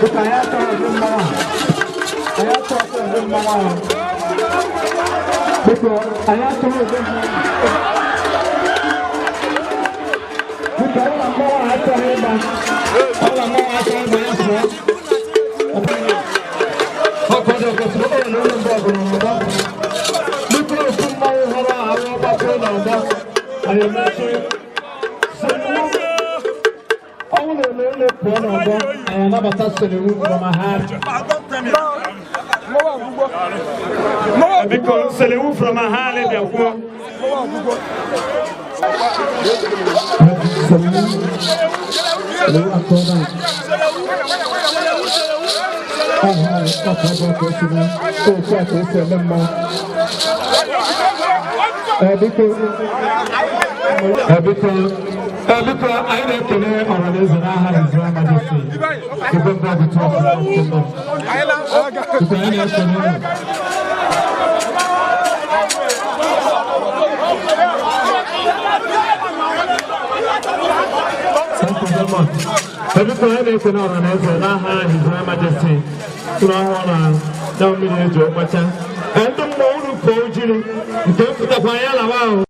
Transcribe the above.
Biko, anyị achọghị mmanwụ a. Anyị achọghị ụdị mmanwụ ahụ. Biko, anyị achọghị ụdị mmanwụ a. Biko, ọ na mmanwụ a achọghị ịgba. Ọ na mmanwụ achọghị ịgba, ya pụọ. Ọkọ dị kwesịrị ọ na ụlọ mbụ ọgụrụ n'ọgbọ. Biko, ofu mmanwụ họrọ ahụ ọgbakọ n'ọgbọ. Anyị emechi. Ọnwụ na ole ole pụọ n'ọgbọ, anyị anabata Selewu from Ahad. Biko, Selewu from Ahad bịakwuo. Selewu akọọda. Ọkọ ọbọ ka esi na otu a ka esi eme mmanwụ. Biko, biko, biko, anyị na-ekele ọhaneze n'aha His Royal Majesty, Igwe Mbọgụ Kingdom. Biko, anyị na-ekele unu. Thank you very much. Biko, anyị na-ekele ọhaneze n'aha His Royal Majesty. Ụlọ ọhụrụ na na mmiri eji ọkpacha. Ndị mmụọ, unu fọọ ujiri nke m pụtakwa ya lawa ahụ.